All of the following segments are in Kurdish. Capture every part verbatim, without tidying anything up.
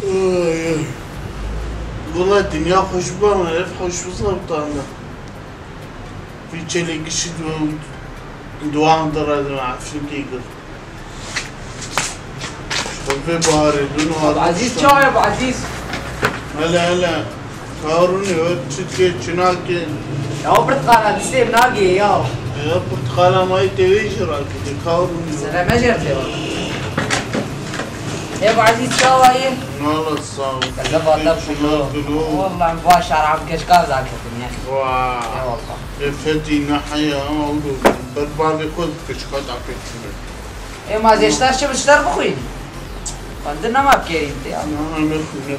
Ay, ay. Wela dinya xweş biba me, ev xweş bi zebtan de. Vî çelê gişî du-, duwan diredin Efrîkê gir. Ji xwe vê baharê dûn û Abdülaziz, çawa ye Abdülaziz? Hele, hele. Karûnê we çi dike, çi nake? Ya o pirtqala distê min nagê ya. Ya pirtqala mayî tê wê jî raketê, Karûnê we. Sere me jê tê wa. Ev Aziz çawa ye? Nala sağ ol. Kelle valla Teşekkür ederim. Wallah va şarab keşka zaketim ya. Vaa. Eyvallah. Efeti ne haya ama o da berbarê xwe keşka zaketim. Ê ma zê ji te çi bi ji te bixwîn? Xwendin nema bikerîn tê ya. Na, ne xwîne.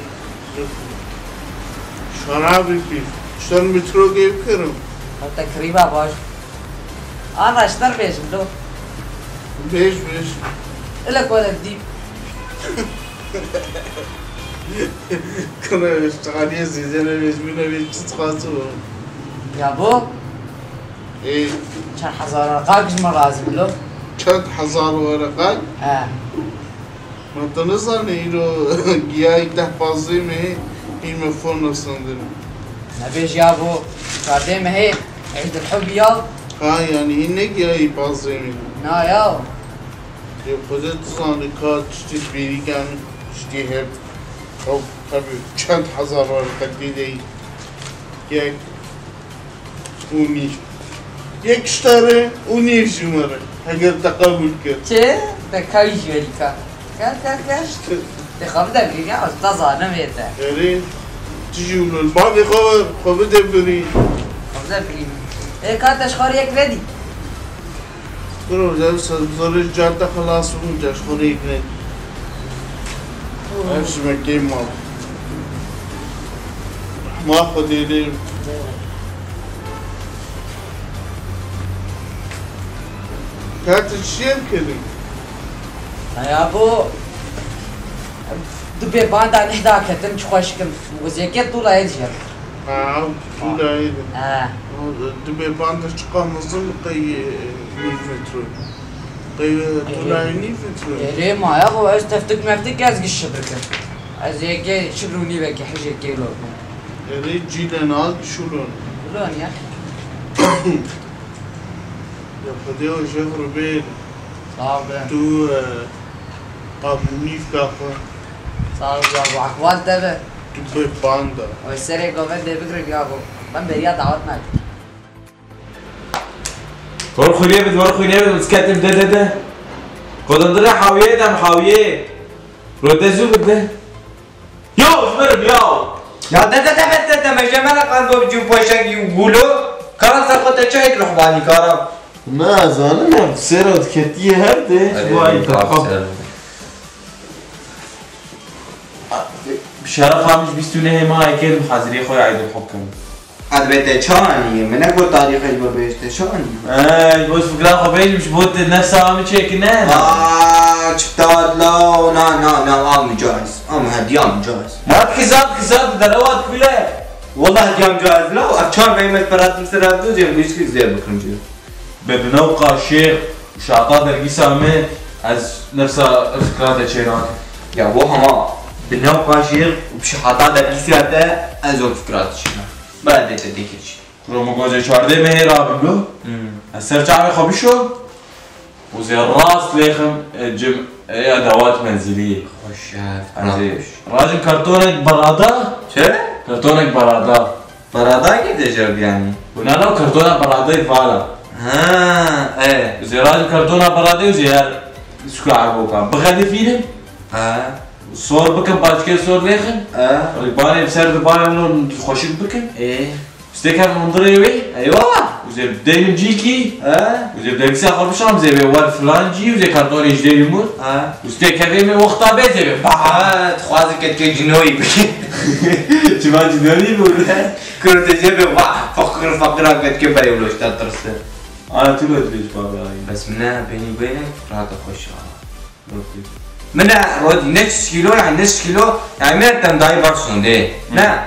Şarabê pî. Ji te metrokê bikirim. Heta kirîba baş. Ana ji te bêjim do. Bêj, bêj. Ile kolek dî. Kına, işte, Aliye Zeyzen'e bêj, mine bêj, çi dixwazim. Ya bu? Ê. Çend hezar werqak ji min razî bilo. Çend hezar werqak? He. Ma tu nizanî îro giyayî deh pazdeh mehê hî me fon nasandin. Nebêj ya bo çardeh mehê Eydulhub ya. Ha, yanî hîn ne giyayî pazdeh mehê. Na ya. Ê Xwedê tu zanî ka tiştê bêrî ken tiştê hep. Ew tabi çend hezar werqek tê de yek û nîv. Yek ji te re û nîv ji min re. Heger te qebûl kir. Çi? Te kayî ji werî ka. Ka, ka, ka. Te xwe bide birî ya, ez te zanim ê te. Erê, tu jî wilo. Bavê xwe, xwe bide birî. Xwe bide birî. Ê, ka te ji xwe re yek vedî. Bro, ev se-, zarê car te xelas bû, car xwe rê girin. Ev ji me kêm mal. Ma xwe dê dê. Ka tu çi yê dikirî? Aya bo, du bê banda nehda ketim, çi xweş kim. Wizêkê tûla yê dijer. Ha, tûla yê de. Ha. O, du bê banda çiqa mezin qey, e, nîv metro. Qey, e, tûla yê nîv metro. Erê ma ya bo, ez teftik meftik ez giş bikim. Ez yekê şibr û nîvekê hijê kêlo bikim. Erê cî de nal şulon. Şulon ya. Ya Xwedê o jê rûbê. Sağ ol be. Tu, e, qamûnîfka xwe. Sağ ol ya bo, ahval te be. Tu bê banda. Oy serê govendê bigrin ya bo. Ben beriya davet nakim. War xwînê bid, war xwînê bid, ez ketim de, de, de. Kodandira hawiyê dem, hawiyê. Rode zû bide. Yo, ji mirim, yo. Ya de, de, de, de, de, de, me jemene qando bi cû poşek yû gulo. Karan ser xwe te çayê ruhbanî karan. Na, zanim ya, sêra diketiye her de. Hadi, vay, bak tamam. Sen. Bi şeref hamiş bîst û nehê mayê kê muhazirê xwe ya Eydulhub kim. Edbê te çanî, min ne got tarîxê ji bo bêj te çanî. Ey, bo fikra xwe bêjim, ji bo te nefsa min çêkine. Aa, çi tad la, na, na, na, am mücaiz. Am hediya mücaiz. Ma kisa, kisa, tu derewa dikule. Wallah hediya mücaiz la, ev çar beymet peratim ser ev dozê, bu işki zêr bikim cî. Be bi newqa şêx û şata dergîsa me, ez nefsa fikra te çê nakim. Ya bo hema bi newqa şêx û bi şata dergîsa te, ez o fikra te çê nakim. Ba dê te dikir çi? Kuro min gozê çardê mehê rabim lo. Hmm. Ez ser çavê xwe bişo. Û zê rast lêxim, e, cim, e, ya dawat menziliyê. Xweş, e, ez ê rajim kartonek barada. Çi? Kartonek barada. Barada kê te jêr biyanî? Wina nav kartona baradayê vala. Ha, e. Zê rajim kartona baradayê û zê her suka erboka. Bixelifînim. Ha. Sor bikim, paçkê sor lêxim. Ha. Ribanê ser ribanê min xweşik bikim. E. Stêker hundirê wê. Eywa. Û zê deynim cîkî. Ha. Û zê dengsa xwe bişam zê wê wer filan cî û zê kartonê ji dê min. Ha. Û stêker vê min wexta bê zê wê. Ba. Ha, dixwazim ketkê cinoyî bikî. Çima cinoyî bû? Kurdê jê be, vah, fakir, fakir, a ketkê berê wilo ji te tirse. Ana tu lo dibêj bavê ayî. Bes min ne, bênî bêne, rahata xweş a. Min e, Rodî, ne çiş kîlo, yani ne çiş kîlo, yani me tem dayî bar şûn dê. Hı. Ne?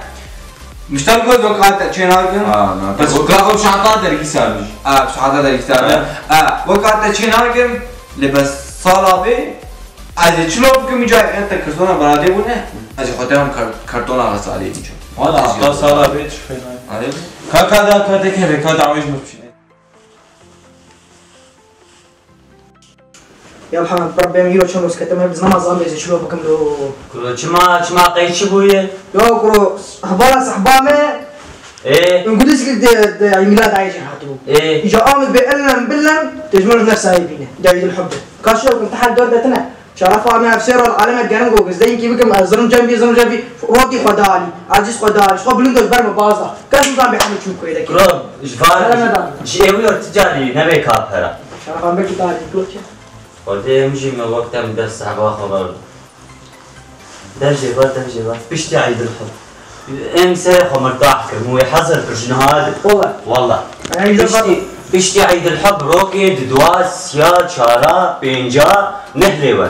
Miştan got, wek hate çê nakim. Ha, na, bes wek hate şahta dergî sabî. Ha, şahta dergî sabî. Ha. Ha, wek hate çê nakim, lê bes sala bê, ez ê çilo bikim, îca ete kirsona baradê bûne. Hacı, xwe te em kar-, kartona xwest alê dîço. Wala, heta sala bê çi fena. Alê? Ka, ka da, ka te keve, ka da wêj mi biçîne. Ya Muhammed, Rabbim, îro çend roz ketim, hep zama zam bêze, çilo bikim lo. Kuro, çima, çima qey çi bûye? Yo, kuro, hevala sehba me, Ê? Gudis ki de, de, yani, milad ayê jî hatibû. Ê? Îja amid bê ellen billen, tecmur ne sahibine. Cahidul hubbe. Kaşo, intihar dört etine. Şarafa me efsero, aleme genim go, gizdeyim ki bikim, zırım cem bir, zırım cem bir, roti xwe dalî, aciz xwe dalî, xwe bilind öz berme bazda. Kes uzan bir hamle çubuk koyda ki. Kuro, ji var, Hele ne dalî. Ji ew yor ticarî, ne bê ka pera. Şarafa me ki dalî, kuro ki. Xwedê em jî me wek dem dest sehba xwe ber. Dev jê ber, dev jê ber. Piştî Eydil Hub. Em serê xwe mirtah kirin, wê hezir kir ji niha de. Wala. Wala. Eydil Hub. Piştî, piştî Eydil Hub rokê di dua, siya, çara, pênca, neh lê wer.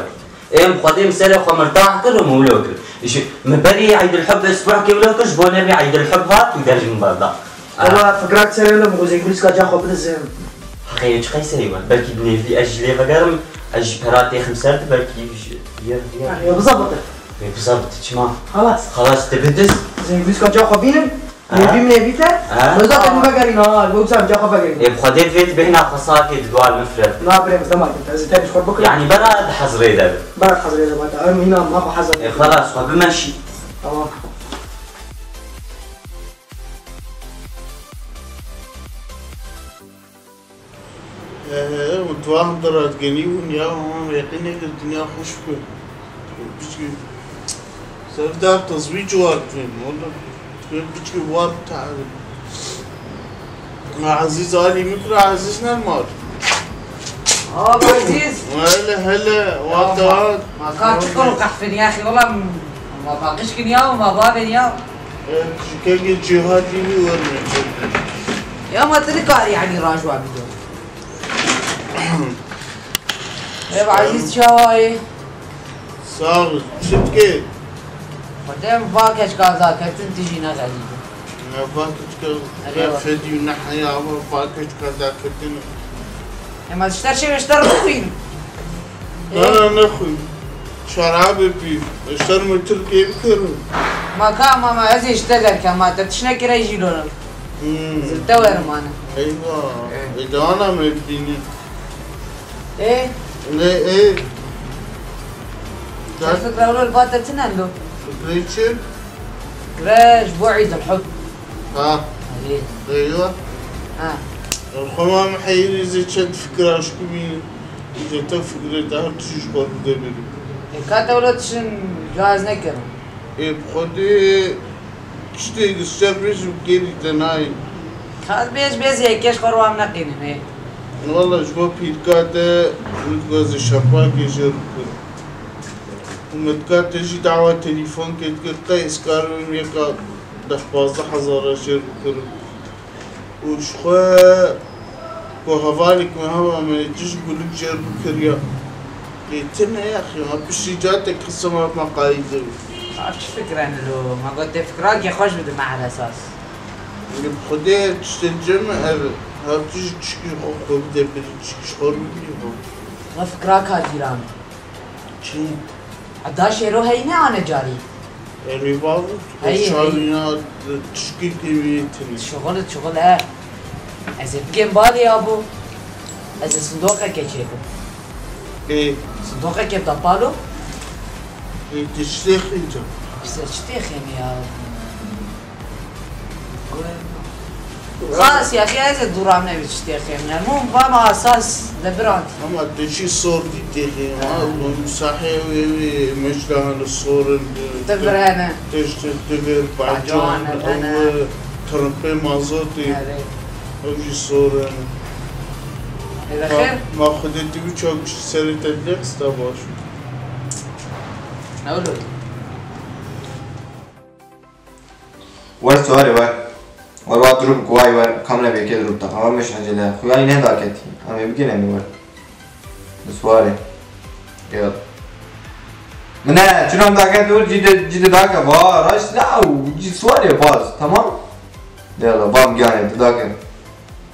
Em Xwedê em serê xwe mirtah kir û mûlo kir. Îşte, me berî Eydil Hub esbuhkê wilo kir, ji bo nebî Eydil Hub hat û dev ji min berda. Wala fikrak serê min, Xwezê Gulîska ca xwe bidizim. Heqê çi qey serê we? Belkî bi nêvî ez jî lê vegerim, ez jî pera têxim ser de, belkî ji-, ye, ye. Ya, ya bizabite. Ye bizabite, çima? Xalas. Xalas, te bidiz. Xwezê Gulîska ca xwe bînim. Ha? Nêvî min nêvî te. Ha? Ez da te Ha? Vegerîn ha, bu sen ca xwe vegerîn. Ê, bi Xwedê divê tu bêhna xwe safê di dual mifret. Na birê, ez dema gittim. Ez te xwe bikim. Yani bera di hezirê de bi. Bera hezirê de bata. Em hîna ma xwe hezir. Ê, xalas, xwe bimeşî. Tamam. He, he, û tu van de radgenî bûn ya, hema yaqînê kir dinya xweş bû. Piçkî, ser dar tezwîc war dibin, wala. Piçkî war ta-, Ezîz alî min kir, Ezîz nermar. Aa, Ezîz. Hele, hele, Ya, wata. Ma, ma ka tu kol qehfin ya, xî, wala, ma baqişkin ya, ma babin ya. E, kekê cihadî wî wermê çekdi. Ya ma tu nikarî, yanî, rajwa bidin. Ev Ezîz çawa ye? Sağ ol. Çi dike? Xwedê va keçka da ketin tu jî nexelî. Ne va keçka, Erê va. Fedî û neheya va, va keçka da ketin. Ema ji ter şev ji ter bixwîn. Na, na, nexwîn. Şerabê pî. Ji ter min Tirkiyê bikerim. Ma ka, ma, ma, ez ê ji te derkem, ma te tişt nekire jî lo. Hmm. Zil te werim ana. Eywa. Ê. Ê, de ana me bînî. Ê. Lê ê. Çend fikra wilo li ba te tune lo? Fikrê çi? Re ji bo Eid el-Hub. Ha. Erê. Eywa. Ha. Xwe ma min heyirî zê çend fikra ji ku bî. Zê te fikrê te her tişt ji xwe bide bî. Ê, ka te wilo tişt cihaz nekirin. Ê, bi Xwedê tiştê li ser bêjim kêrî te nayê. Qas bêj, bêz yekê ji xwe re wan neqînin, ê. Wala ji bo pîrka te min dixwaze şerpakê jê re bikim. Û min dika te jî dawa telîfonkê dikir, qey ez karim yeka deh pazdeh hezara jê re bikirim. Û ji xwe ku hevalek me hema me tişt gulik jê re bikiriya. Lê tune ya xî, ma piştî catek qisema me qayîl dibin. Ha, çi fikre ne lo? Ma got tê fikrakê xweş bide me her esas. Lê bi Xwedê tiştên cem me ev e. Her tişt tişkî xwe xwe bide biri, tişkî ji xwe re bibî xwe. Ma fikra ka cîran. Çi? Eda şêro heyî ne ane carî? Erê bavû, Heyî, çavîna tişkî tê wê tune. Şixul, şixul e. Ez ê bigêm balê ya bo. Ez ê sindoqeke çêkim. Ê. Sindoqeke tapalo. Ê, tiştê xînca. Pise çi tê xênî ya? Xas ya, xê ez ê dûran ne bi tiştê xêmne. Mûm va ma asas de birant. Ama tu jî sor dî tê xêma, Ha. Sahê wê, wê mecdana sorin. Te birene. Tişt, tu bir Bacan, bacan, hene. Ew, e, trimpê mazotê. Erê. Ew jî sorin. Ê, de xêr. Ma, ma xwedê tu bi çok serê te direkt sta baş. Ne olur? Wer suarê wer. Wer wa dirû bi guway wer, kamera bêke dirû ta. Ama meş acele. Xuyanî ne daketî. Em ê bigên em ê wer. Bi suarê. Ya. Min ne, çuna em daket dur, cî de, cî de dake, va, raş, la, cî suarê baz, tamam? Ya la, vam gane, tu dake.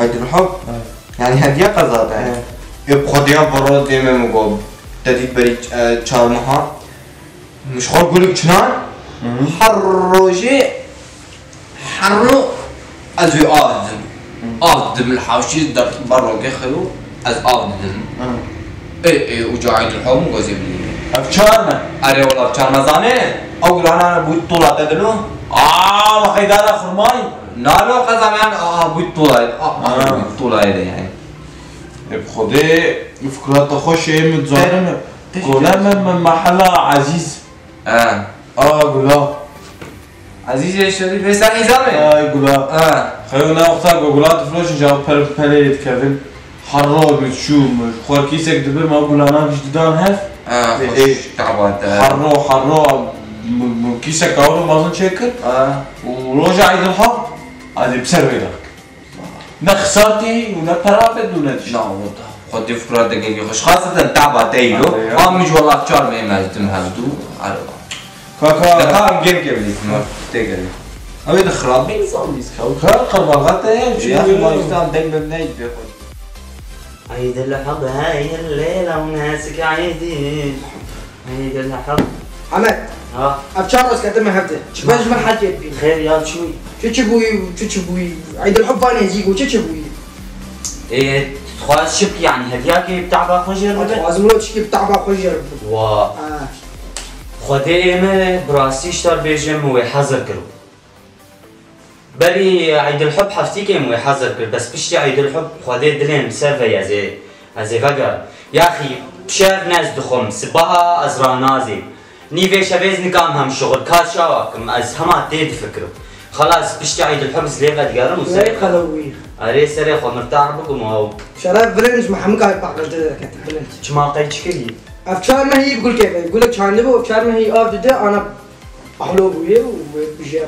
Eydul Hub. Yani hediye qeza te. Ê bi Xwedê ya vero dê me min got. Te dît berî, e, çar meha. Min ji xwe gulik çinan. Her rojê, her ro ez wê av didim. Av didim li hewşî der ber rokê xew ez av didim. Ê, ê, û ca Eydul Hub min got zê bilî. Ev çar me. Erê wela çar me zanê. Ew gulana bû tola te dilo. Aa, me qeydara xurmayî. Nalo qezanyan, aha, bû tolayê. Aha, bû tolayê de yani. Ê bi Xwedê, fikrata xweş ê min dizanim. Te-, te-, Kole me, me mehela Ezîz. He. A gula. Ezîz ê Şerîf, ê ser nîzam e? Ay gula. He. Xeyo ne wexta ku gula difiroşin, ji ew per-, pelê dikevin. Her ro min çû, min xwerkîsek dibir, me gulana giş didan hev. He, Ê, xweş, ê. Te'ba te. Her ro, her ro, min, min kîsek ewro mezin çêkir. He. Û roja Eydul Haq, ez ê bi ser wê de. Ne xisartî û ne pera be û ne tişt. Na, wada. Xwedê fikra te gelî xweş. Xaseten te'ba te îro. Erê ya. Ha, min ji wela çar me mezdim hevdû. Erê. Kaka. Deka em gêm gêm lîzim, tê gelî. Ew ê de xirabî nizam lîz kew. Ka qerbaxa te ye, çi Ya, ye? Ma işte deng bim neydi be xwe. عيد الحب هاي الليلة وناسك عيدي. عيد الحب. Ahmet, Ha, ev çar ros ketime hevde. Çi ben ji min hekê bî. Xêr ya çi bûyî? Çi çi bûyî, çi çi bûyî? Eydil Hub va nêzîk û çi çi bûyî? Ê, dixwaz çi bikî, yanî hediyakê bi te'ba xwe jêr bibe? Dixwazim lo çikî bi te'ba xwe jêr bibe. Wa. Ha. Xwedê ê me bi rastî ji te bêjim wê hezir kiro. Berî Eydilhub heftîkê min wê hezir kir, bes piştî Eydilhub Xwedê dilê min ser ve ye, ez ê, ez ê vegerim. Yaxî şev ne ez dixwim, sibaha ez ranazêm. Nîvê şevê ez nikim hem şixul, ka çawa kim, ez hema tê difikirim. Xelas, piştî Eydilhub ez lê vedigerim û Wê serê xwe qelewî. Erê serê xwe mirtah bikim û ew. Şeref bilind ji me hemû kar paqij de derket, bilind. Çima qey çi kirî? Ev çar mehî gulkê ve, gulek çandibû, ev çar mehî av dide, ana Ahlo bûye û wê bijêr.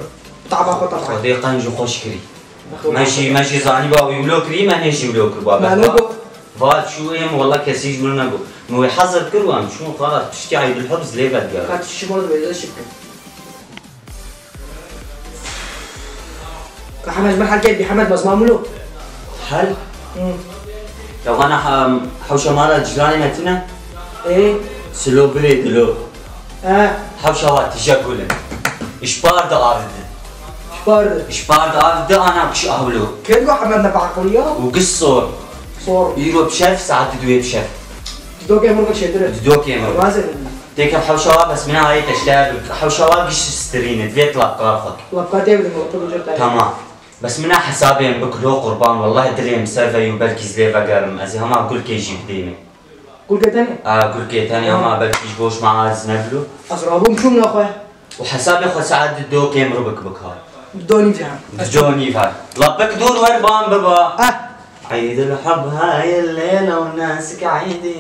Taba xwe taba. Xwedê qenc û xweş kirî. Xwe Me jî, me jî zanîba wî wilo kirî, me nê jî wilo kir, ba Me bexda. Nêgo. Va çû êm, wela kesî ji min nego. Min wê hezir kir û em çûn xalat piştî Eydilhub ez lê vedigerim. Ka tu şimo de wêze şik. Ka Hemed, me hel kê bî Hemed, bes ma mulo. Hel? Hı. Ya vana ha-, hewşa mala cîranê me tune? Ê? Silo bilê dilo. E? Hewşa wa tije gul in. Ji par de avidi. Ji par de? Ji par de avidi, ana kuş ahlo. Kê digo Hemed ne bi aqil ya? Û giş sor. Sor. Îro bi şev, saet duê bi şev. Di dokê mir çêtir e. Di dokê mir. Razê. Têke hewşa wa, bes mina ayê teşter, hewşa wa giş stirîne, divê lapkar xwe. Lapkar tê bidin, lapkar ucur tayê. Tamam. Bes mina hesabê min bikilo qurban, wellahî dilê min ser ve yo, belkî ez lê vegerim. Ez ê hema gulkê jî bidême. Gulkê tenê? A, gulkê tenê, Ha. hema belkî ji bo ji me aciz nebilo. Ez rabûm çûm naxwe. Û hesabê xwe saet di do kêm rubik bika. Di do nîv ha. Di do nîv ha. La bik dûr wer ban biba. Ah. عيد الحب هاي الليلة وناسك عيدي.